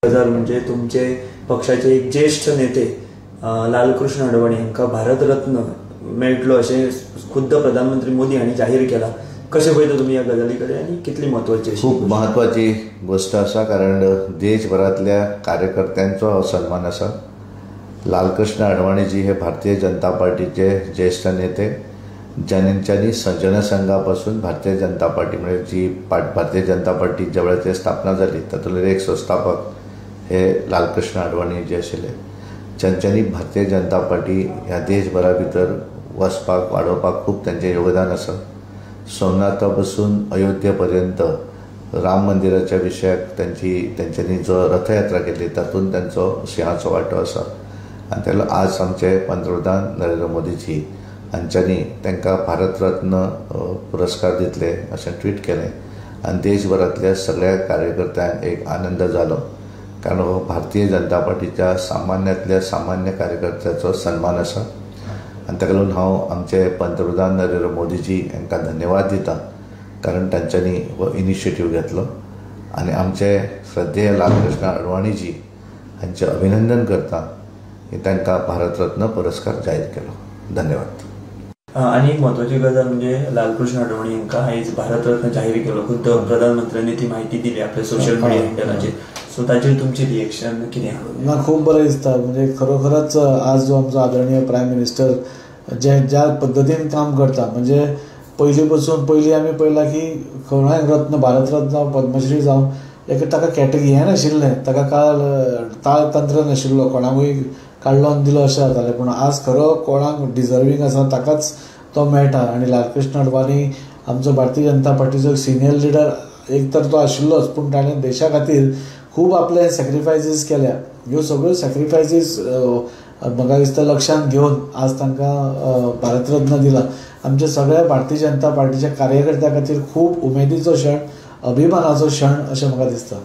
गजाल म्हणजे तुमचे पक्षाचे एक ज्येष्ठ नेते लालकृष्ण अडवाणी हांकां भारतरत्न मेळटलो अशें खुद्द प्रधानमंत्री मोदी हांणी जाहीर केला. कशें पळयता तुमी ह्या गजाली कडेन आनी कितली म्हत्वाची? खूब म्हत्वाची गोश्ट आसा, कारण देशभरांतल्या कार्यकर्त्यांचो हो सन्मान आसा. लालकृष्ण अडवाणीजी हे भारतीय जनता पार्टीचे ज्येष्ठ नेते, ज्यांच्यानी जनसंघा पासून भारतीय जनता पार्टी म्हणजे जी भारतीय जनता पार्टी ज्या वेळार स्थापना जाली तातूंतले एक संस्थापक हे लालकृष्ण अडवाणी जे आशिल्ले, ज्यांच्यानी भारतीय जनता पार्टी ह्या देशभरा भितर वचपाक वाडोवपाक खूब तांचें योगदान आसा. सोमनाथा पासून अयोध्ये पर्यंत राम मंदिराच्या विशयाक तांच्यांनी जो रथयात्रा केली तातूंत तांचो सिंहाचो वांटो आसा. आनी तेका आज आमचे पंतप्रधान नरेंद्र मोदीजी हांच्यांनी तांकां भारतरत्न पुरस्कार दितले अशें ट्वीट केलें आनी देशभरांतल्या सगळ्या कार्यकर्त्यांक एक आनंद जालो, कारण हो भारतीय जनता पार्टीच्या सामान्यांतल्या सामान्य कार्यकर्त्याचो सन्मान आसा. आनी ताका लागून हांव आमचे पंतप्रधान नरेंद्र मोदीजी हांकां धन्यवाद दिता, कारण तांच्यांनी हो इनिशिएटीव घेतलो आनी आमचे श्रद्धेय लालकृष्ण अडवाणीजी हांचें अभिनंदन करता की तांकां भारतरत्न पुरस्कार जाहीर केलो. धन्यवाद. आनी एक म्हत्वाची गजाल म्हणजे लालकृष्ण अडवाणी हांकां आयज भारतरत्न जाहीर केलो, खुद्द प्रधानमंत्र्यांनी ती म्हायती दिली आपल्या सोशल मिडिया हँडलाचेर. सो ताचेर तुमचें रिएक्शन कितें? ना, खूब बरें दिसता. म्हणजे खरोखरच आज जो आमचो आदरणीय प्रायम मिनिस्टर जे ज्या पद्दतीन काम करता, म्हणजे पयलीं पसून पयलीं आमी पळयलां की कोणाक रत्न, भारतरत्न जावं पद्मश्री जावं, एक ताका कॅटेगरी हें नाशिल्लें, ताका काळ ताळतंत्र नाशिल्लो, कोणाकूय काडलो आनी दिलो अशें जातालें. पूण आज खरो कोणाक डिजर्वींग आसा ताकाच तो मेळटा. आनी लालकृष्ण अडवाणी आमचो भारतीय जनता पार्टीचो सिनियर लिडर एक तर तो आशिल्लोच, पूण ताणें देशा खातीर खूब आपले सॅक्रिफायसीस केल्या. ह्यो सगळ्यो सॅक्रिफायसीस म्हाका दिसता लक्षांत घेवन आज तांकां भारतरत्न दिला. आमच्या सगळ्या भारतीय जनता पार्टीच्या कार्यकर्त्यां खातीर खूब उमेदीचो क्षण, अभिमानाचो क्षण अशें म्हाका दिसता.